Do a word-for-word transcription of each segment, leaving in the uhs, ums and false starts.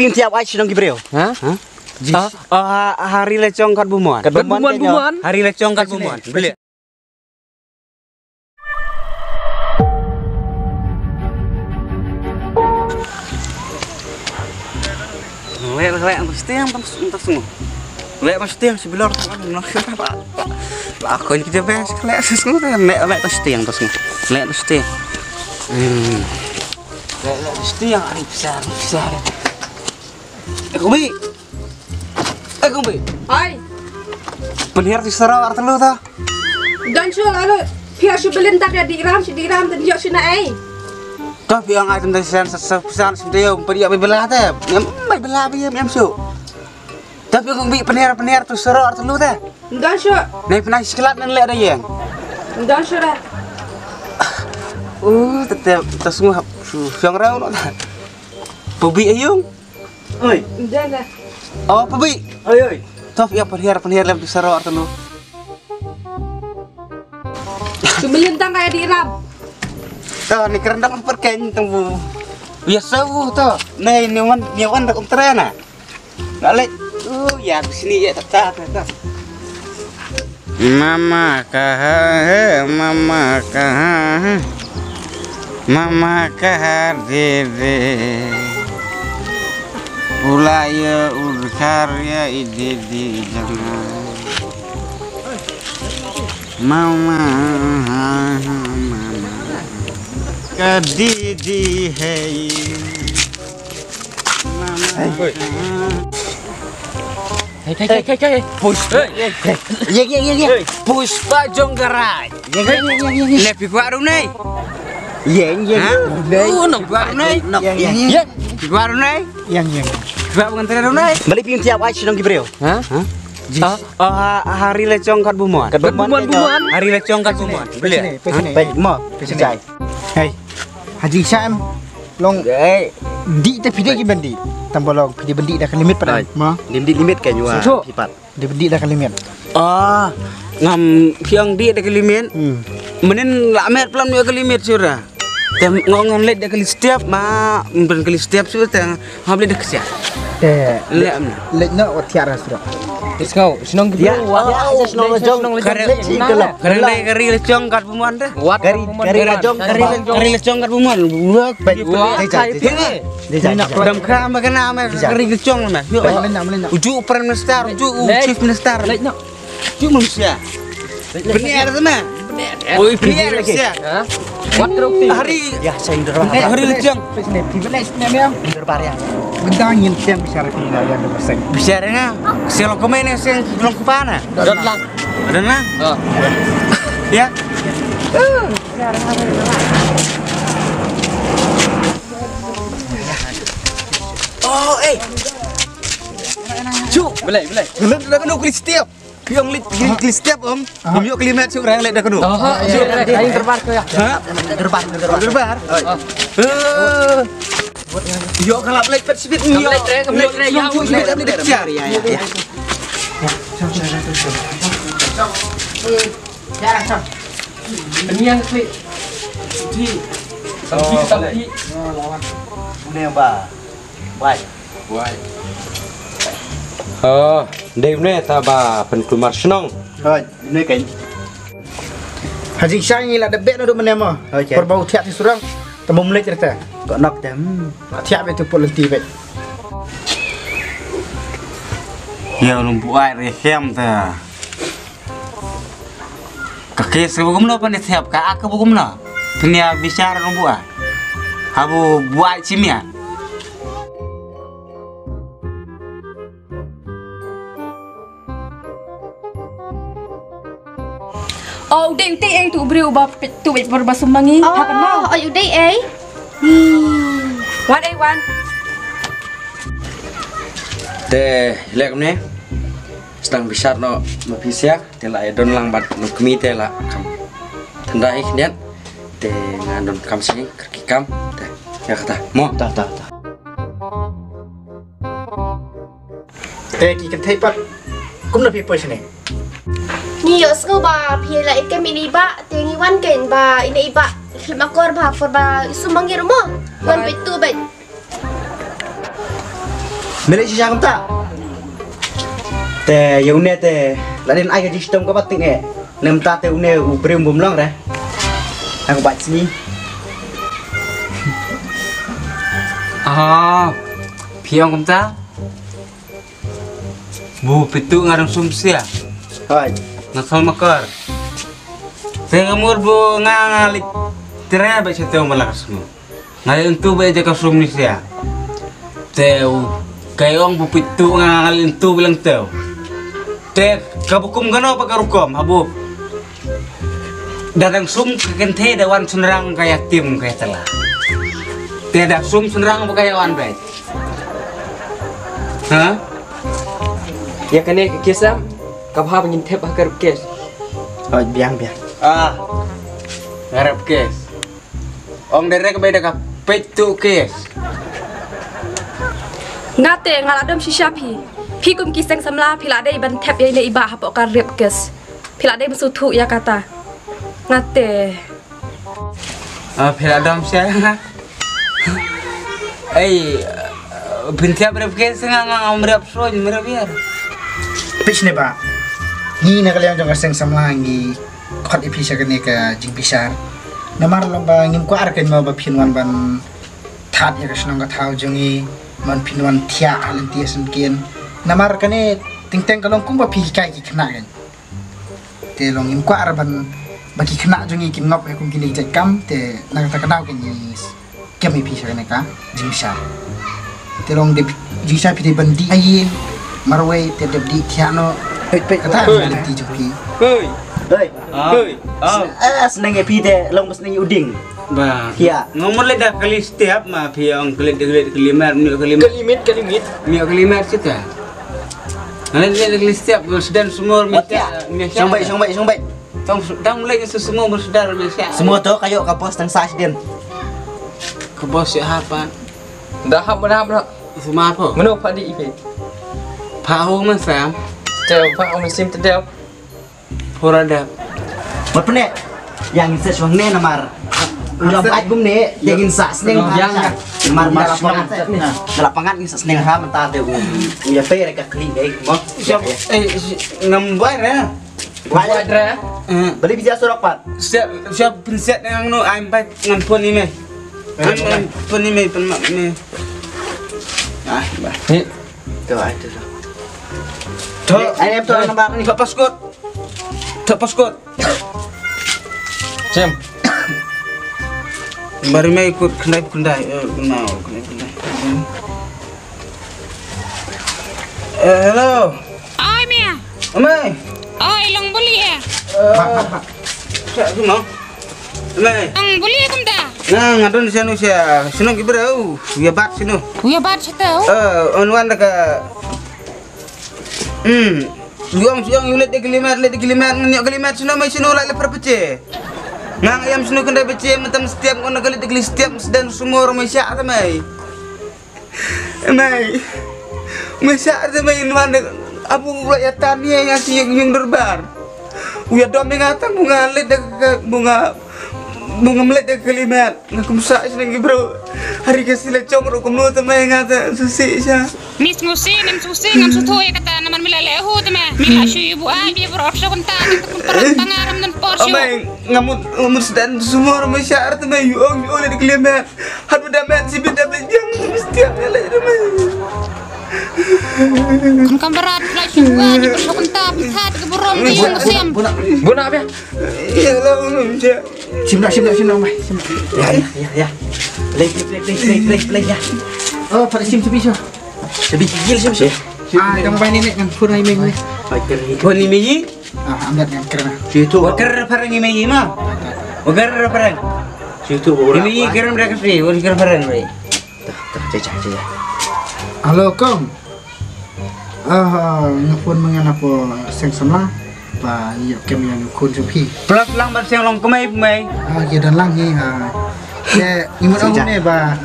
Phi thiah ai shnong ki briew. Ha? Ha? Ah, ah, ha ri la jong kat Bumon. Kat Bumon, Bumon. Ha ri la jong kat Bumon. Beli. Leh, leh, leh, sting, tam, tam, sting. Leh, tam, sting, si bilor, tam, no, la, la, la, kon kita bes, leh, sting, leh, leh, tam, sting, tam, sting. Leh, tam, sting. Hmm. Leh, leh, tam, sting, ari besar, besar. Eh, Kumbi. Eh, Kumbi. Ai. Pynhiar ti sara ar telu ta. Don shu lalu. Phi shu belin tak ya di ram, shu di ram, dan yok shu na ai. Toh phi ong ai tang sen sa sa san shu dei phi ya bela te. Em, bai bela bi em, em shu. Toh phi Kumbi pynhiar, pynhiar tu sara ar telu ta. Don shu. Nai pynai siklat nan leh da yeng. Don shu da. Oh, tetep tas ngah shu fiang rau no ta. Pebi ayung. Oi. Jangan. Oh, pebi. Oi, oi. Toh, ya, pynhiar, pynhiar lem tu sara ar telu. Sumilin tang kaya di ram. Toh, ni kerendang perken tang bu. Biasa bu toh. Nei, ni wan, ni wan dak umtrena. Nak lek. Oh, ya, sini ya, tak, tak, tak, tak. Mama kaha hai, mama kaha hai, mama kaha didi. Pula ya udhar ya i didi jangan. Mama, mama ka didi hai. Mama. Hey. Hey, hey, hey, hey, hey. Push. Hey. Ye, ye, ye, ye. Hey. Pushpa jong garage. Ye, ye, ye, ye, ye, ye. Ne phi kwah ruh nei. Ye, ye, ha? Ye. Uh, nong phi kwah ruh nei. Nong, ye, ye. Ye. Phi kwah ruh nei. Ye, ye. Phi kwah ban trei ruh nei. Balik phi thiap ai shnong ki briew. Ha? Ha? Ah, ah, ha ri la jong kat Bumon. Kat Bumon, Bumon. Ha ri la jong kat Bumon. Balik. Phi sini, phi sini. Baik, mo. Phi sini. Jai. Hey. Haji Sam. Long. Hey. Di te phi dei ki bendi. Tam ba long phi dei bendi da ka limit pat. Hai. Ma. Lim di limit kan yu. Sure. Phi pat. Dei bendi da ka limit. Ah, ngam phi ong di da ka limit. Hmm. Mynnin la met plam da ka limit sura. Te ngong ngam leit da ka li step ma, mynnin ka li step sura te ngam leit da ka sia. Te leit am na. Leit na wat thiar sura. Is ngau, shnong ki. Ya, wa, ya, shnong la jong. Kare, kare dei ka ri la jong kat Bumon de. Wat ka ri, ka ri la jong, ka ri la jong kat Bumon. Wa, wa, dei jai, dei jai. Dei jai, dei jai. Dam kra ma ka nam ka ri la jong ma. Yo. Leit na, leit na. Uju Prime Minister, uju u Chief Minister. Leit na. Uju manusia. Bniah ma. Oi, bniah manusia. Ha? Wat ruk ti. Hari. Ya, saya indur. Hari la jong. Phi sini, phi bniah sini, mem. Indur bar ya. Benda ngin tiang bicara phi na yang berseng. Bicara nga. Sing long kumne, sing long kumne. Dot lang. Ada na? Oh. Ya. Oh, eh. Cu. Belai, belai. Ngelut dah kena kulit setiap. Phi ong leit, leit, leit step ong. Ngam ïoh kali met shu rang leit da kano. Oh, ha, shu rang. Ai, gerbar ko ya. Ha? Gerbar, gerbar. Gerbar. Eh. Ïoh ka lap leit pet sibit ni. Kam leit re, kam leit re, ya, kam leit re. Ya, ya, ya. Pynïang sibit. Di. Sampi, sampi. Ni ba. Bai. Bai. Oh, dei une ta ba pynkulmar shnong. Hoi, une kein. Ha jingshai ngi la da beh naduh mynne mo. Hoi, kein. Por ba u thiah ti surang. Te mo mlei cerita. Kok nok te. Hmm. Thiah beh tu pol lenti beh. Ya, lum buai re hem ta. Ka kes ka bukum no pan thiap ka ak ka bukum no. Pynïa bichar nong bua. Habu buai chimia. Oh, u dei u tei ei tu u briew ba pe-, tu bej por ba sum ma ngi. Oh, ha ka nau. Oh, u dei ei. Hmm. Wan ei wan. Te lek ne. Sdang bishar no ma phi sia. Te la ïa don lang bad u kmie te la kham tynrai khyndiat. Te nga don kam sngewkyrki kam. Te ïa kata mo. Ta, ta, ta. Te ki kynthei pat kumno phi poi shane? Ngi ïohsngew ba phi la ïa kem ine i bah, te ngi wan kein ba ine i bah khlem akor ba por ba i sum ma ngi ruh mo. Wan peit tu beit. Me leh shisha kumta. Te ïa une te la dei ai ka jingshitom kaba teng eh. Namar te une u briew bym long re. Aku bat sini. Ah, phi ong kumta? Bu Pitu nga dang sum sia. Hoi. Nga sal makar. Te nga mur bu nga nga lik. Tira ba satu malang sum. Nga leh ntu ba ïa ka sum ni sia. Te u kai ong bu Pitu nga nga leh ntu bilang te. Te ka bukum kano ba ka rukom habu. Da dang sum ka kynthei da wan shynrang ka ïatim ka ïatla. Te da sum shynrang ba ka ïa wan beit. Ha? Ïa kane ka kes em, ka bha ba ngin thep ha ka rep kes. Oh, biang biang. Ah. Ka rep kes. Ong direct ba da ka peit tu kes. Nga te nga la dom shisha phi. Phi kum ki seng samla phi la dei ban thep ïa ine i bah hapoh ka rape case. Phi la dei ban sngewthuh ïa kata. Nga te. Ah, phi la dom shisha. Ei, phin thep rape case nga nga ngam rep shuh, ngam rep ïar. Phi sngewbha. Ngi na ka liang jong ka seng samla ngi khot ïa phi sha kane ka jingbishar. Namar long ba ngim kwah ar kynmaw ba phin wan ban thad ïa ka shnong ka thaw jong ngi, man phin wan thiah ha lynti ha syngkien. Namar kane teng teng ka long kumba phi hikai ki khynnah kan. Te long ngim kwah ar ban ba ki khynnah jong ngi kin ngop ïa kum kine ki jait kam, te na kata ka daw kan ngi kem ïa phi sha kane ka jingbishar. Te long dei jingbishar phi dei ban dih ha ïing marwei te dep dih thiah noh. Peit peit kata ka lynti jong phi. Hei. Hei. Ah. Hei. Ah. Ah, sneng ïa phi te long ba sneng ïa u ding. Ba. Thiah. Nga mut leit da kali step ma phi ong kali kali kali mer, mih kali mer. Kali mit, kali mit. Mih kali mer sita. Nga leit leit kali step, sden sumur, mih. Oh, thiah. Shong beit, shong beit, shong beit. Tang, tang leit ngi sumur, sdar mih thiah. Sumur to ka ïoh ka bos tang sa sden. Ka bos ïa hap pat. Da hap, da hap, da. Sumur pho. Mano pha dih ïa phi? Pha ho man sam. Te pha ho man sim te dep. Pura dep. Mat pyneh. Ïa ngin sa shuwa ne namar. Ula bait bum ne, ïa ngin sa sneng ha. Ïa namar da la pangat. Da la pangat ngin sa sneng ha mynta te u. U ïa pei re ka kli dei mo. Siap, eh, si-, ngam bai re. Bai re. Eh. Bali bija surok pat. Siap, siap pynsiat nang no, ai bai ngan phone ïa me. Ngan, ngan phone ïa me, pynmap ïa me. Ah, bai. Ni. To, ai to. To. Ai em to namar ni. To passcode. To passcode. Jem. Bari mai kut khyndai khyndai, eh, khyndai khyndai. Eh, hello. Oi, Mia. Amai. Oi, long buli ya. Eh, sa tu no. Amai. Long buli ya kumta. Nga nga don sha nu sha, sha nu ki bra u, u ïa bat sha nu. U ïa bat sha tu. Eh, on wan da ka. Hmm. Ïong ïong ïong leit da ki limet, leit da ki limet, ngan ïoh ki limet sha nu mai sha nu lai la pher pece. Nga nga ïam sha nu khyndai pece, mynta step ngan ka leit da ki step sden sumur mai sha ta mai. Mai. Mai sha ta mai nwan da abu la ïa tan ïa nga shi ïong ïong derbar. U ïa dom ïa nga tang bu nga leit da ka bu nga bu nga mleit da ki limet. Nga kum sa sha ngi bro. Hari ka sila chong ro kum no ta mai nga ta susi sha. Miss Musi, nem susi, ngam suthu ïa kata namar mi la leh hu ta mai. Mi la shu ïa bu ai, bi bro opsha kunta, ta kum parang tanga ram nan por shu. Amai, ngamut ngamut sdan sumur mai sha ar ta mai yu ong yu ole dik limet. Hadu da met si bit da bit yang mesti am le ta mai. Kun kam berat la shu ai, bi bro kunta, bi that ke burung ke yung siam. Buna bia. Ya la ong sha. Sim dah, sim dah, sim dah, mai. Sim dah. Ya, ya, ya, ya. Play, play, play, ya. Oh, pada sim tepi sio. Tepi gigil sim sio. Ah, kamu main ini kan, phone ini, ini. Phone ini. Ah, ambil kan, kena. Situ. Waker parang ini ma. Waker parang. Situ. Ini keren mereka sih, waker parang, mai. Dah, dah, cecah, cecah. Halo, Kong. Ah, nga phone ma nga na pdeng seng samla ba ngi ïoh kem ïa u khun jong phi. Plus lang ba seng long kmai pmai. Ah, ïa don lang ngi, ah. Te ngi mut ong ne ba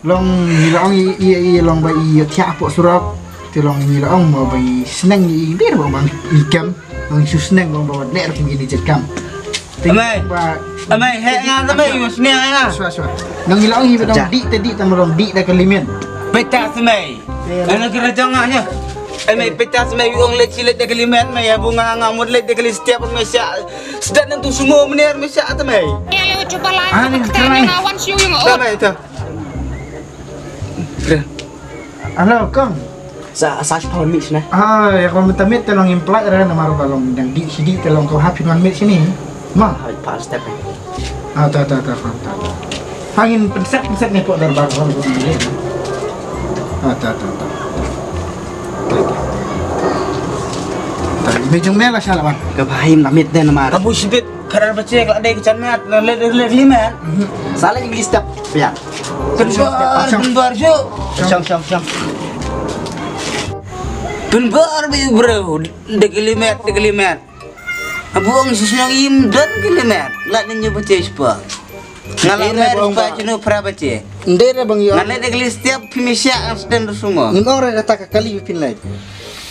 long ngi la ong i i long ba i ïoh thiah hapoh surok. Te long ngi la ong ba i sneng i der ba bang i kem. Long shu sneng ba ba leh ruh ngi di jet kam. Amai. Amai, heh nga ta mai, mus nia nga. Shuwa, shuwa. Nang ngi la ong hi ba dang dih te dih tang long dih da ka limen. Peta semai. Ana kira janga nya. Ai mai peta semai ong leit si leit da kali met mai ya bunga nga mut leit da kali step mai sha. Sedat nang tu semua mener mai sha ta mai. Ya le cuba lah. Ah, ni kena. Lawan siu yang. Semai tu. Hello, kong. Sa sa spal mix na. Ah, ya kong minta mit tolong implak re nama ro balong yang di sidi tolong kong hapin wan mit sini. Ma. Hai, pas step. Ah, ta ta ta kong ta. Hangin penset penset ni pok darbar kong kong ni. Ah, ta ta ta. Ta. Mejung mela shala wan. Ka bahim lamit den mar. Kabu sibit karar bache ka dei ka chan mat na le le le mat. Sala English step. Ya. Penbar penbar ju. Sham sham sham. Penbar bi bro. Dek limet dek limet. Abu ang sisnang im dot limet. La ninyo bache spa. Ngala mer pa chino pra bache. Ndere bang yo. Ngala dek li step pimisha ang sten rusumo. Ngin ong re kata ka kali pin lai.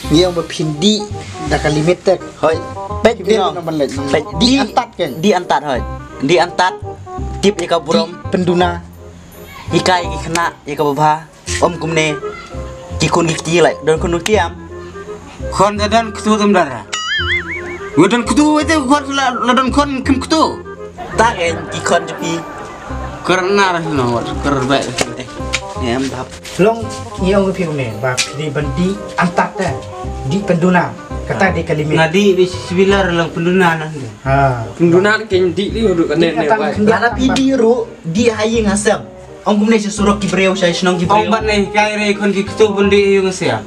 Ngi ong ba phin di da kali metek. Hoi. Pet di no. Pet di antat kan. Di antat hoi. Di antat. Tip ika burom. Penduna. Ika iki kena ika babha. Om kumne. Ki khun ki kti lai don khun kiam. Khon da don ktu tam dara. Wi don ktu wi te khon la don khon kim ktu. Ta ke ki khon jepi. Karna ra no wat kar ba. Em bap. Long ngi ong phi kumne ba phi di ban di antat ta. Di penduna. Kata di kali mi. Ngadi bi sibilar long penduna na. Ha. Penduna ke di li hudu kane ne. Lada phi di ru di hayi ngasem. Ong kumne sha surok ki briew sha shnong ki briew. Ong bat ne kai re khon ki ktu bun di hayu ngasem.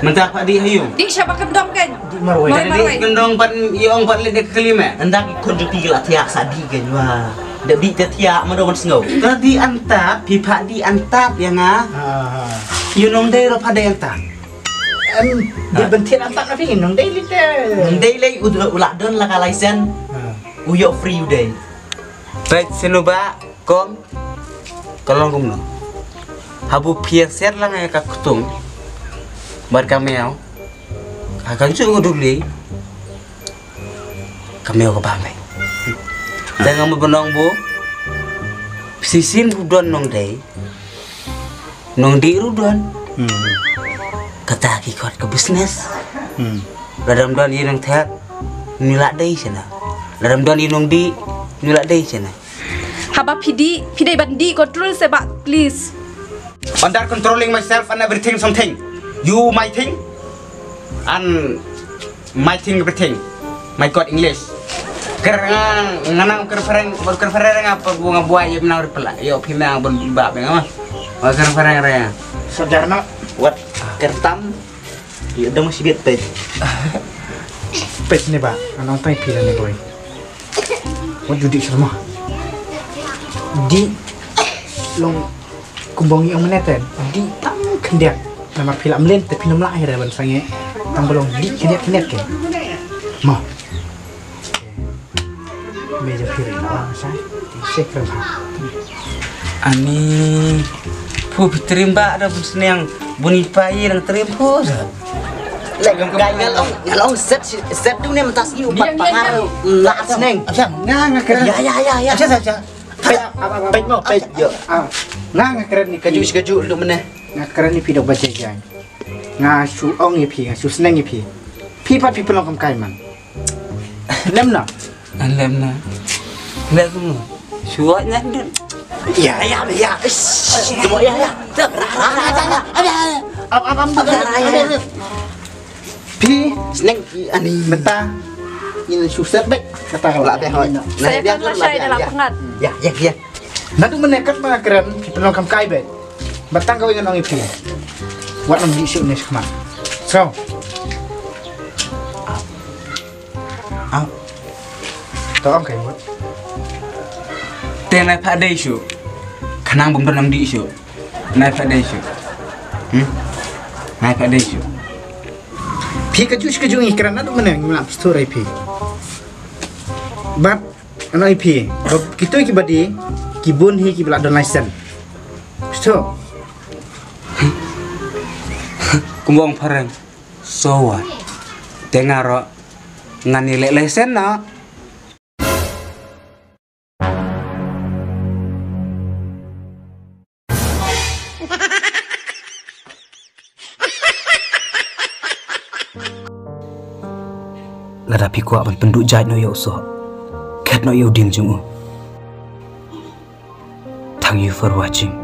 Mynta pat di hayu. Di sha ba kendong kan. Di marwai. Marwai. Di kendong pat i ong pat le de kali me. Anda ki khon juti la thiak sa di ke jua. De di te thiak ma do man sngo. Ka di antat phi pat di antat ya nga. Ha ha. Yu nong dei ro pat dei antat. Em di ben thiak antat na phi nong dei li te. Nong dei le u la don la ka license. U yo free u dei. Peit senu ba kong ka long kumno. Habu phiar ser lang ka ktung. Bar ka miau. Ka kan chu duli. Ka miau ka ba mai. Tang am benong bu. Sisin bu don nong dei. Nong di ru don. Kata ki khot ka business. Ladam don i nong thet. Ni la dei sena. Ladam don i nong di. Ni la dei sena. Haba phi di phi dei ban di control se ba please. Under controlling myself and everything something. You my thing and my thing everything. My God English. Ker nga nganang ker fereng ker fereng apa bunga buai ye menang repela. Yo phi menang bun ba menang. Ker fereng reng. Sajarna. Wat kertam. Ïa dang masih biat pet. Pet ne ba, anong tai pila ne boy. Wat judi sama. Di long kumbong ïa meneten. Di tam kendiak. Nama pila melen te pila melak akhir ban sange. Tang belong di kendiak kendiak ke. Mo. Meja piring ba sa. Sekre ba. Ani. Pu pitrim ba da bun sniang bun ipai nang trim pu sa. Lek kai ngalong ngalong set set tu ne mentas iu pat pangar la sniang. Acha nga nga keren. Ya ya ya ya. Acha acha. Pet pet mo pet yo. Nga nga keren ni kaju kaju lu meneh. Nga keren ni pidok baca jai. Nga su ong ïa phi nga su sneng ïa phi. Phi pat phi pynlong kam kai man. Lem na. Lem na. Lem na. Suwa nyan dun. Ya ya ya. Suwa ya ya. Am am am. Phi sneng ani. Menta. Ini su set bek kata la bek hoi. Saya kan lah saya dalam pengat. Ya ya ya. Nadu menekat ma keren phi pynlong kam kai bek. Batang kawei ngan ong ïa phi. Wat nang di shu ne shkma. So. Au. To ong kai wat. Te nai pha dei shu. Khnang bym don nang di shu. Nai pha dei shu. Hmm? Nai pha dei shu. Phi ka juh ka juh ngi kran nadu mane ngi mlap stur ai phi. Bat Ano i phi, ba kito ki badi, ki bun hi ki ba la don license. Kito. Kumba ong phareng. So what? Te nga ruh ngan ïaleh license noh. Lada phi kwah ban pynduh jait noh ïa u soh, khet noh ïa u dieng jong u. Thank you for watching.